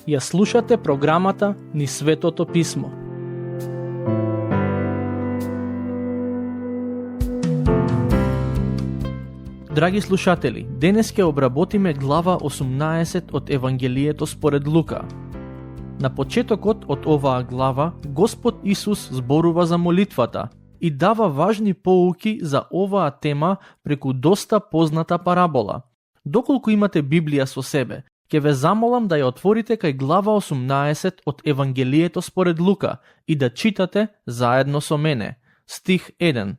Ја слушате програмата Низ Светото Писмо. Драги слушатели, денес ќе обработиме глава 18 од Евангелието според Лука. На почетокот од оваа глава, Господ Исус зборува за молитвата и дава важни поуки за оваа тема преку доста позната парабола. Доколку имате Библија со себе, ќе ве замолам да ја отворите кај глава 18 од Евангелието според Лука и да читате заедно со мене. Стих 1.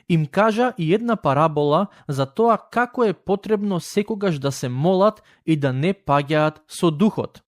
Им кажа и една парабола за тоа како е потребно секогаш да се молат и да не паѓаат со духот.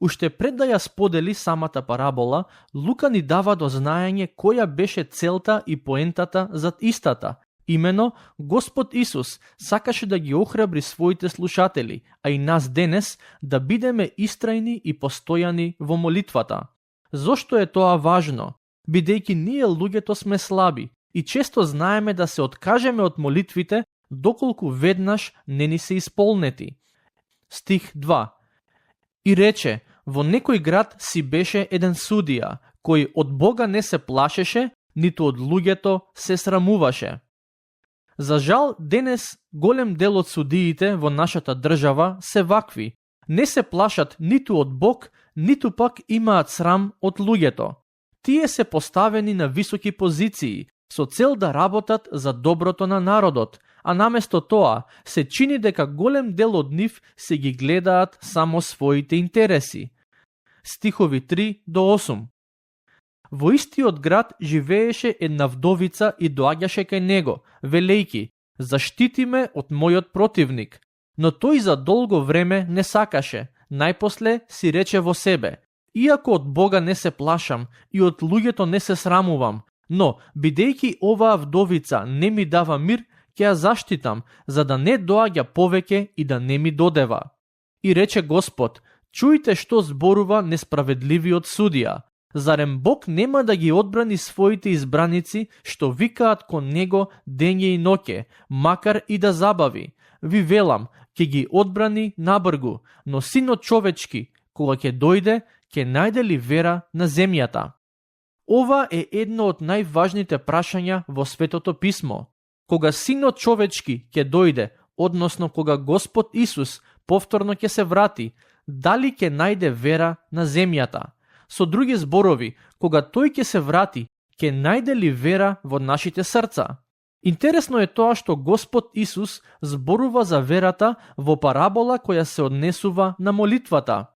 Уште пред да ја сподели самата парабола, Лука ни дава до знаење која беше целта и поентата зад истата. Имено, Господ Исус сакаше да ги охрабри своите слушатели, а и нас денес, да бидеме истрајни и постојани во молитвата. Зошто е тоа важно? Бидејќи ние луѓето сме слаби и често знаеме да се откажеме од молитвите доколку веднаш не ни се исполнети. Стих 2. И рече, во некој град си беше еден судија, кој од Бога не се плашеше, ниту од луѓето се срамуваше. За жал, денес голем дел од судиите во нашата држава се вакви. Не се плашат ниту од Бог, ниту пак имаат срам од луѓето. Тие се поставени на високи позиции, со цел да работат за доброто на народот, а наместо тоа се чини дека голем дел од нив се ги гледаат само своите интереси. Стихови 3 до 8. Во истиот град живееше една вдовица и доаѓаше кај него, велејки, заштити ме од мојот противник. Но тој за долго време не сакаше, најпосле си рече во себе, иако од Бога не се плашам и од луѓето не се срамувам, но, бидејќи оваа вдовица не ми дава мир, ќе ја заштитам, за да не доаѓа повеќе и да не ми додева. И рече Господ, чујте што зборува несправедливиот судија. Зарем Бог нема да ги одбрани своите избраници што викаат кон него дење и ноќе, макар и да забави? Ви велам, ќе ги одбрани набргу, но Синот човечки, кога ќе дојде, ќе најде ли вера на земјата? Ова е едно од најважните прашања во Светото Писмо. Кога Синот човечки ќе дојде, односно кога Господ Исус повторно ќе се врати, дали ќе најде вера на земјата? Со други зборови, кога тој ќе се врати, ќе најде ли вера во нашите срца? Интересно е тоа што Господ Исус зборува за верата во парабола која се однесува на молитвата.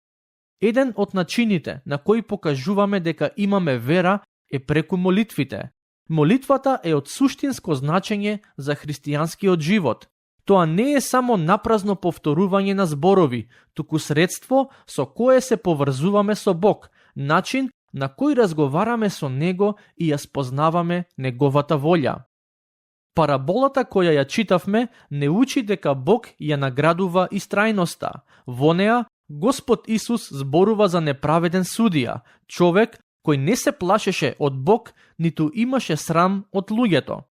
Еден од начините на кои покажуваме дека имаме вера е преку молитвите. Молитвата е од суштинско значење за христијанскиот живот. Тоа не е само напразно повторување на зборови, туку средство со кое се поврзуваме со Бог, начин на кој разговараме со Него и ја спознаваме Неговата волја. Параболата која ја читавме не учи дека Бог ја наградува истрајноста. Во неа Господ Исус зборува за неправеден судија, човек кој не се плашеше од Бог, ниту имаше срам од луѓето.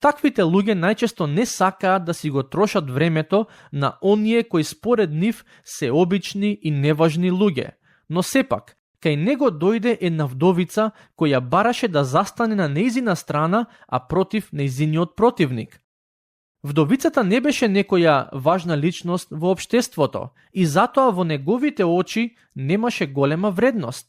Таквите луѓе најчесто не сакаат да си го трошат времето на оние кои според нив се обични и неважни луѓе, но сепак, кај него дојде една вдовица која бараше да застане на нејзина страна, а против нејзиниот противник. Вдовицата не беше некоја важна личност во општеството и затоа во неговите очи немаше голема вредност.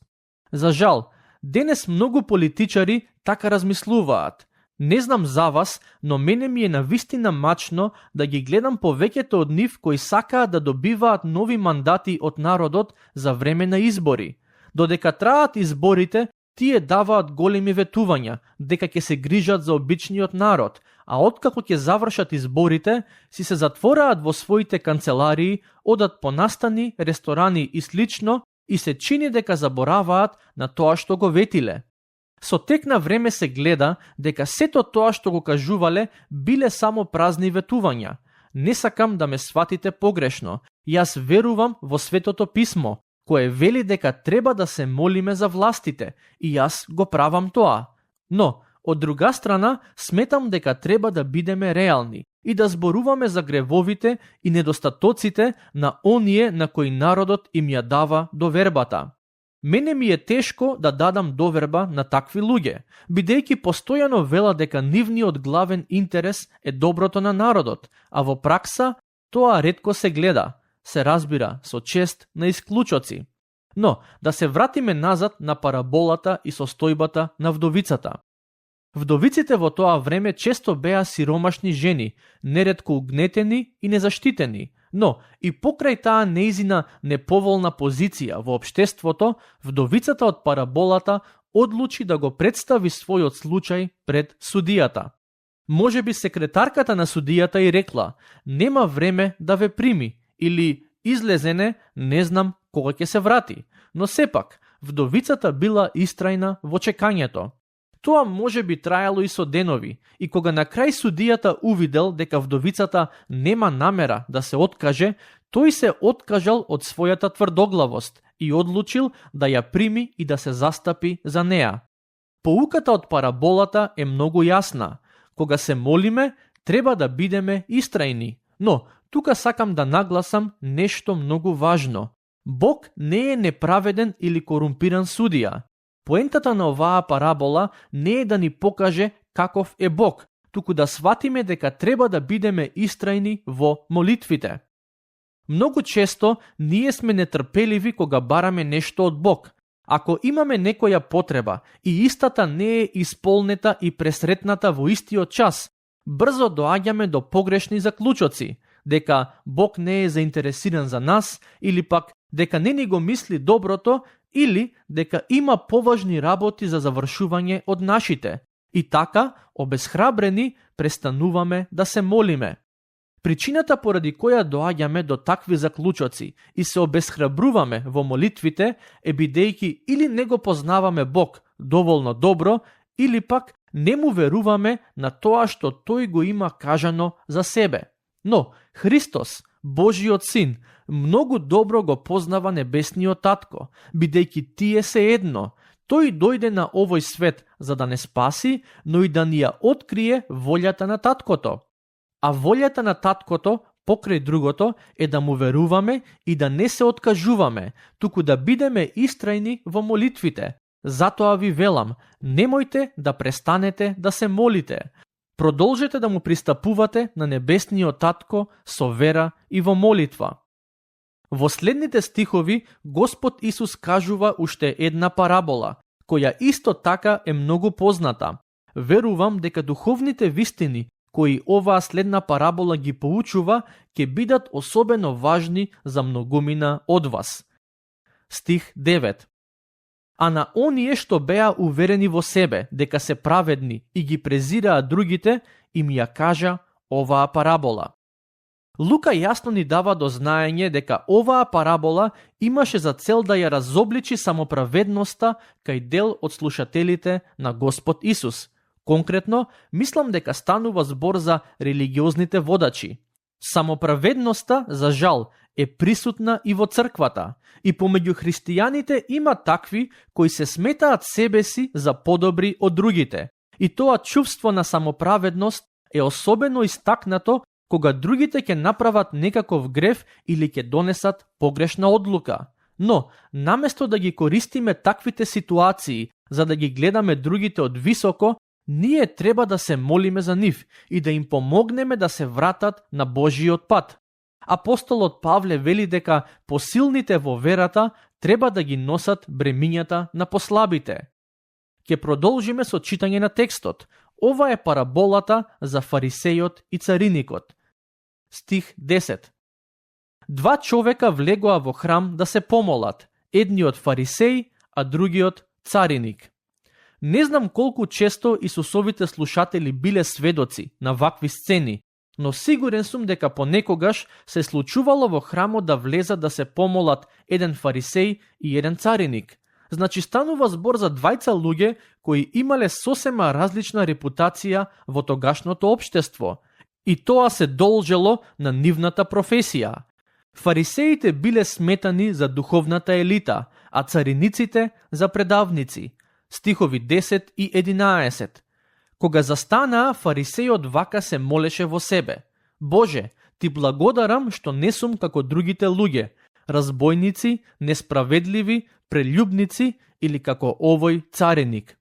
За жал, денес многу политичари така размислуваат. Не знам за вас, но мене ми е навистина мачно да ги гледам повеќето од нив кои сакаат да добиваат нови мандати од народот за време на избори. Додека траат изборите, тие даваат големи ветувања, дека ќе се грижат за обичниот народ, а откако ќе завршат изборите, си се затвораат во своите канцеларии, одат по настани, ресторани и слично и се чини дека забораваат на тоа што го ветиле. Со тек на време се гледа дека сето тоа што го кажувале биле само празни ветувања. Не сакам да ме сватите погрешно. Јас верувам во Светото Писмо, кое вели дека треба да се молиме за властите, и јас го правам тоа. Но, Од друга страна, сметам дека треба да бидеме реални и да зборуваме за гревовите и недостатоците на оние на кои народот им ја дава довербата. Мене ми е тешко да дадам доверба на такви луѓе, бидејќи постојано вела дека нивниот главен интерес е доброто на народот, а во пракса тоа ретко се гледа, се разбира со чест на исклучоци. Но, да се вратиме назад на параболата и состојбата на вдовицата. Вдовиците во тоа време често беа сиромашни жени, неретко угнетени и незаштитени, но и покрај таа неизина неповолна позиција во општеството, вдовицата од параболата одлучи да го представи својот случај пред судијата. Можеби секретарката на судијата и рекла: "Нема време да ве прими" или "Излезене, не знам кога ќе се врати", но сепак вдовицата била истрајна во чекањето. Тоа може би трајало и со денови, и кога на крај судијата увидел дека вдовицата нема намера да се откаже, тој се откажал од својата тврдоглавост и одлучил да ја прими и да се застапи за неа. Поуката од параболата е многу јасна. Кога се молиме, треба да бидеме истрајни, но тука сакам да нагласам нешто многу важно. Бог не е неправеден или корумпиран судија. Поентата на оваа парабола не е да ни покаже каков е Бог, туку да сватиме дека треба да бидеме истрајни во молитвите. Многу често ние сме нетрпеливи кога бараме нешто од Бог. Ако имаме некоја потреба и истата не е исполнета и пресретната во истиот час, брзо доаѓаме до погрешни заклучоци, дека Бог не е заинтересиран за нас или пак дека не ни го мисли доброто или дека има поважни работи за завршување од нашите. И така, обесхрабрени, престануваме да се молиме. Причината поради која доаѓаме до такви заклучоци и се обесхрабруваме во молитвите е бидејќи или не го познаваме Бог доволно добро, или пак не му веруваме на тоа што тој го има кажано за себе. Но Христос, Божиот Син, многу добро го познава небесниот татко, бидејќи тие се едно. Тој дојде на овој свет за да не спаси, но и да ни ја открие волјата на таткото. А волјата на таткото, покрај другото, е да му веруваме и да не се откажуваме, туку да бидеме истрајни во молитвите. Затоа ви велам, немојте да престанете да се молите. Продолжете да му пристапувате на небесниот татко со вера и во молитва. Во следните стихови Господ Исус кажува уште една парабола, која исто така е многу позната. Верувам дека духовните вистини кои оваа следна парабола ги поучува, ќе бидат особено важни за многумина од вас. Стих 9. А на оние што беа уверени во себе дека се праведни и ги презираа другите, им ја кажа оваа парабола. Лука јасно ни дава до знаење дека оваа парабола имаше за цел да ја разобличи самоправедноста кај дел од слушателите на Господ Исус. Конкретно, мислам дека станува збор за религиозните водачи. Самоправедноста, за жал, е присутна и во црквата, и помеѓу христијаните има такви кои се сметаат себе си за подобри од другите. И тоа чувство на самоправедност е особено истакнато кога другите ќе направат некаков грев или ќе донесат погрешна одлука. Но, наместо да ги користиме таквите ситуации за да ги гледаме другите од високо, ние треба да се молиме за нив и да им помогнеме да се вратат на Божиот пат. Апостолот Павле вели дека посилните во верата треба да ги носат бремињата на послабите. Ќе продолжиме со читање на текстот. Ова е параболата за фарисејот и цариникот. Стих 10. Два човека влегоа во храм да се помолат, едниот фарисеј, а другиот цариник. Не знам колку често Исусовите слушатели биле сведоци на вакви сцени, но сигурен сум дека понекогаш се случувало во храмот да влезат да се помолат еден фарисеј и еден цариник. Значи станува збор за двајца луѓе кои имале сосема различна репутација во тогашното општество, и тоа се должело на нивната професија. Фарисеите биле сметани за духовната елита, а цариниците за предавници. Стихови 10 и 11. Кога застанаа, фарисејот вака се молеше во себе: Боже, ти благодарам што не сум како другите луѓе, разбойници, несправедливи, прелюбници или како овој цареник.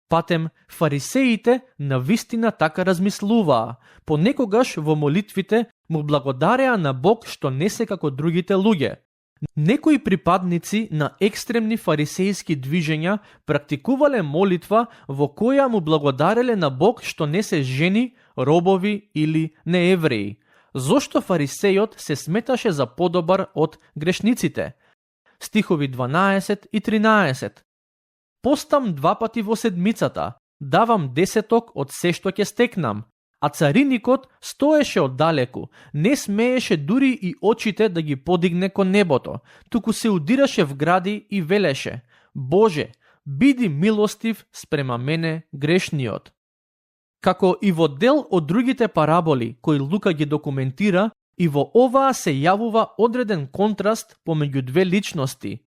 Патем, фарисеите навистина така размислуваа, понекогаш во молитвите му благодареа на Бог што не се како другите луѓе. Некои припадници на екстремни фарисејски движења практикувале молитва во која му благодареле на Бог што не се жени, робови или неевреи. Зошто фарисејот се сметаше за подобар од грешниците? Стихови 12 и 13. Постам 2 пати во седмицата, давам 10 од се што ќе стекнам. А цариникот стоеше оддалеку, не смееше дури и очите да ги подигне кон небото, туку се удираше в гради и велеше: Боже, биди милостив спрема мене грешниот. Како и во дел од другите параболи кои Лука ги документира, и во оваа се јавува одреден контраст помеѓу две личности.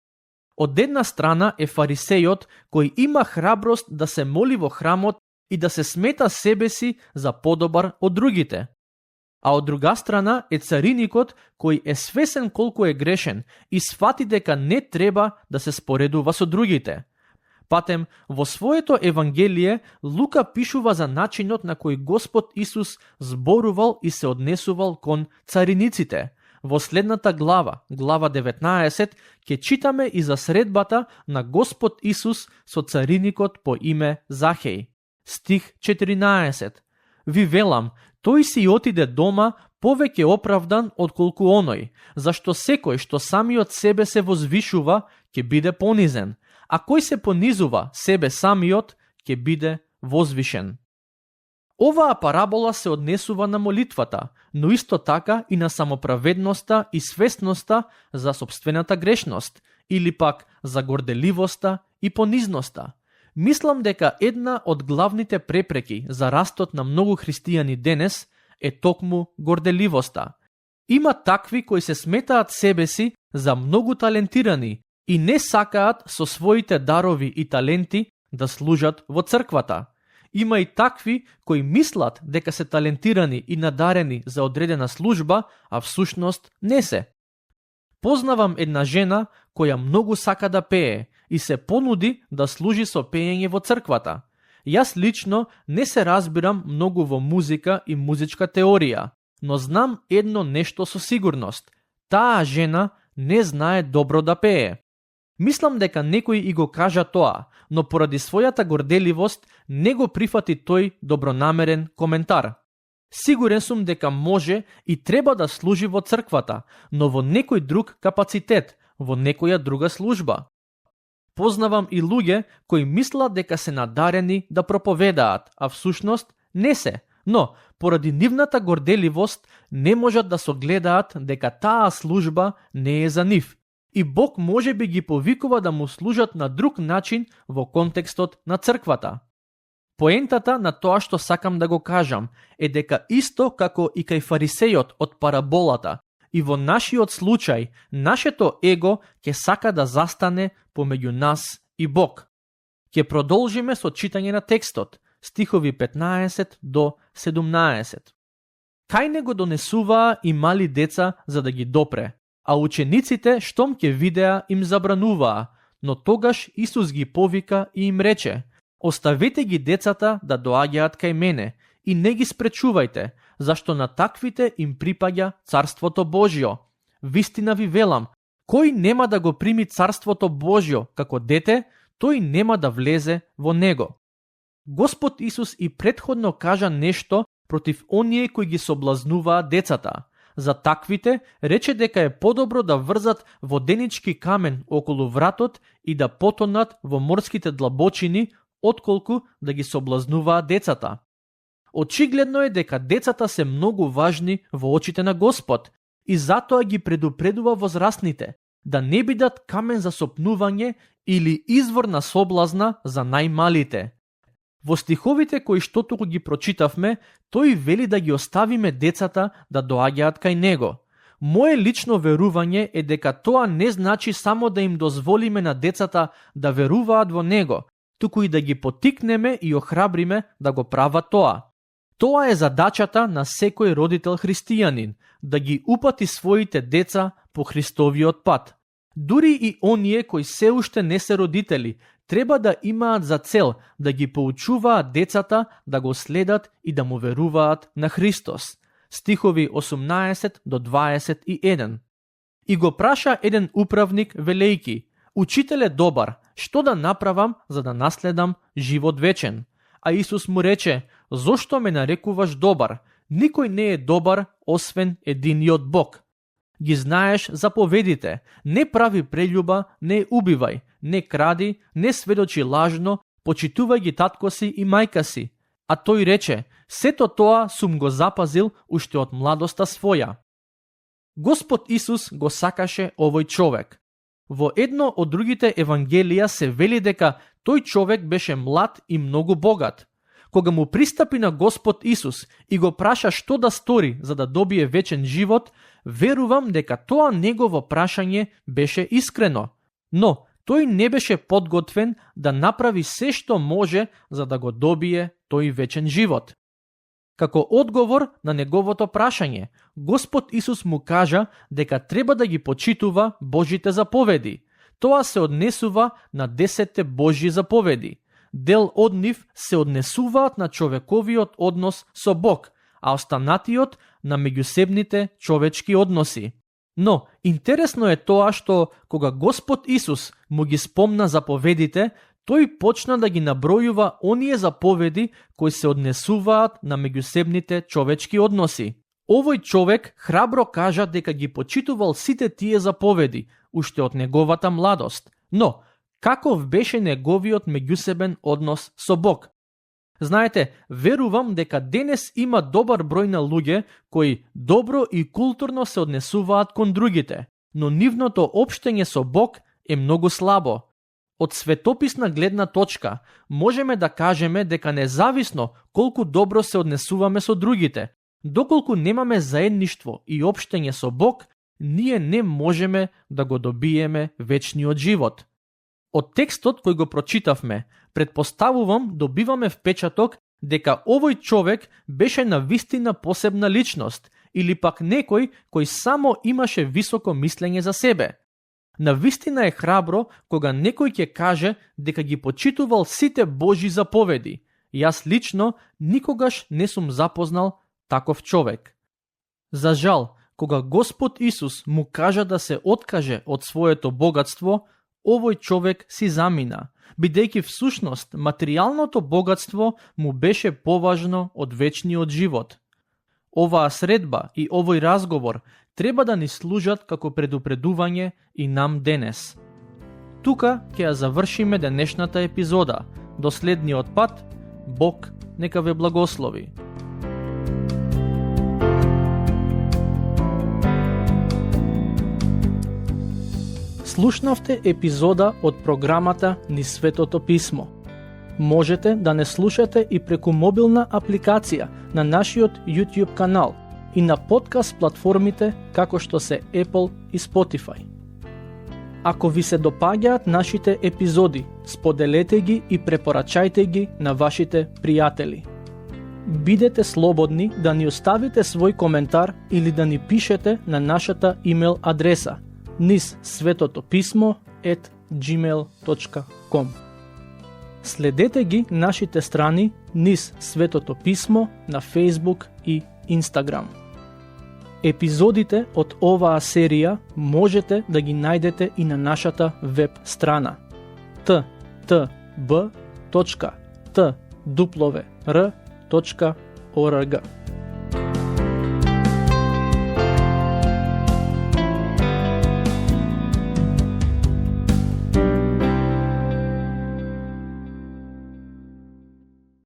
Од една страна е фарисејот кој има храброст да се моли во храмот и да се смета себе си за подобар од другите. А од друга страна е цариникот кој е свесен колку е грешен и сфати дека не треба да се споредува со другите. Патем, во своето Евангелие, Лука пишува за начинот на кој Господ Исус зборувал и се однесувал кон цариниците. Во следната глава 19, ќе читаме и за средбата на Господ Исус со цариникот по име Захеј. Стих 14. Ви велам, тој си отиде дома повеќе оправдан отколку оној, зашто секој што самиот себе се возвишува, ќе биде понизен, а кој се понизува себе самиот, ќе биде возвишен. Оваа парабола се однесува на молитвата, но исто така и на самоправедноста и свесноста за сопствената грешност, или пак за горделивоста и понизноста. Мислам дека една од главните препреки за растот на многу христијани денес е токму горделивоста. Има такви кои се сметаат себе си за многу талентирани и не сакаат со своите дарови и таленти да служат во црквата. Има и такви кои мислат дека се талентирани и надарени за одредена служба, а всушност не се. Познавам една жена која многу сака да пее и се понуди да служи со пеење во црквата. Јас лично не се разбирам многу во музика и музичка теорија, но знам едно нешто со сигурност. Таа жена не знае добро да пее. Мислам дека некој и го кажа тоа, но поради својата горделивост не го прифати тој добронамерен коментар. Сигурен сум дека може и треба да служи во црквата, но во некој друг капацитет, во некоја друга служба. Познавам и луѓе кои мислат дека се надарени да проповедаат, а всушност не се, но поради нивната горделивост не можат да согледаат дека таа служба не е за нив. И Бог може би ги повикува да му служат на друг начин во контекстот на црквата. Поентата на тоа што сакам да го кажам е дека исто како и кај фарисејот од параболата, и во нашиот случај, нашето его ќе сака да застане помеѓу нас и Бог. Ќе продолжиме со читање на текстот, стихови 15 до 17. Кај него донесуваа и мали деца за да ги допре, а учениците штом ќе видеа им забрануваа, но тогаш Исус ги повика и им рече: Оставете ги децата да доаѓаат кај мене и не ги спречувајте, зашто на таквите им припаѓа Царството Божјо. Вистина ви велам, кој нема да го прими Царството Божјо како дете, тој нема да влезе во него. Господ Исус и претходно кажа нешто против оние кои ги соблазнуваа децата. За таквите рече дека е подобро да врзат воденички камен околу вратот и да потонат во морските длабочини, отколку да ги соблазнуваа децата. Очигледно е дека децата се многу важни во очите на Господ и затоа ги предупредува возрастните да не бидат камен за сопнување или извор на соблазна за најмалите. Во стиховите кои што туку ги прочитавме, тој вели да ги оставиме децата да доаѓаат кај него. Мое лично верување е дека тоа не значи само да им дозволиме на децата да веруваат во него, туку и да ги поттикнеме и охрабриме да го прават тоа. Тоа е задачата на секој родител христијанин, да ги упати своите деца по Христовиот пат. Дури и оние кои се уште не се родители, треба да имаат за цел да ги поучуваат децата да го следат и да му веруваат на Христос. Стихови 18 до 21. И го праша еден управник велејки: Учителе добар, што да направам за да наследам живот вечен? А Исус му рече: Зошто ме нарекуваш добар? Никој не е добар освен единиот Бог. Ги знаеш заповедите: не прави прељуба, не убивај, не кради, не сведочи лажно, почитувај ги татко си и мајка си. А тој рече: сето тоа сум го запазил уште од младоста своја. Господ Исус го сакаше овој човек. Во едно од другите евангелија се вели дека тој човек беше млад и многу богат. Кога му пристапи на Господ Исус и го праша што да стори за да добие вечен живот, верувам дека тоа негово прашање беше искрено. Но тој не беше подготвен да направи се што може за да го добие тој вечен живот. Како одговор на неговото прашање, Господ Исус му кажа дека треба да ги почитува Божите заповеди. Тоа се однесува на 10 Божји заповеди. Дел од нив се однесуваат на човековиот однос со Бог, а останатиот на меѓусебните човечки односи. Но интересно е тоа што кога Господ Исус му ги спомна заповедите, тој почна да ги набројува оние заповеди кои се однесуваат на меѓусебните човечки односи. Овој човек храбро кажа дека ги почитувал сите тие заповеди уште од неговата младост. Но каков беше неговиот меѓусебен однос со Бог? Знаете, верувам дека денес има добар број на луѓе кои добро и културно се однесуваат кон другите, но нивното општење со Бог е многу слабо. Од светописна гледна точка, можеме да кажеме дека независно колку добро се однесуваме со другите, доколку немаме заедништво и општење со Бог, ние не можеме да го добиеме вечниот живот. Од текстот кој го прочитавме, предпоставувам добиваме впечаток дека овој човек беше навистина посебна личност или пак некој кој само имаше високо мислење за себе. Навистина е храбро кога некој ќе каже дека ги почитувал сите Божји заповеди. Јас лично никогаш не сум запознал таков човек. За жал, кога Господ Исус му кажа да се откаже од своето богатство, овој човек си замина, бидејќи всушност материјалното богатство му беше поважно од вечниот живот. Оваа средба и овој разговор треба да ни служат како предупредување и нам денес. Тука ќе ја завршиме денешната епизода. До следниот пат, Бог нека ве благослови. Слушнавте епизода од програмата Низ Светото Писмо. Можете да не слушате и преку мобилна апликација на нашиот YouTube канал и на подкаст платформите како што се Apple и Spotify. Ако ви се допаѓаат нашите епизоди, споделете ги и препорачајте ги на вашите пријатели. Бидете слободни да ни оставите свој коментар или да ни пишете на нашата имейл адреса nizsvetotopismo@gmail.com. Следете ги нашите страни Низ Светото Писмо на Facebook и Instagram. Епизодите од оваа серија можете да ги најдете и на нашата веб страна ttb.twr.org.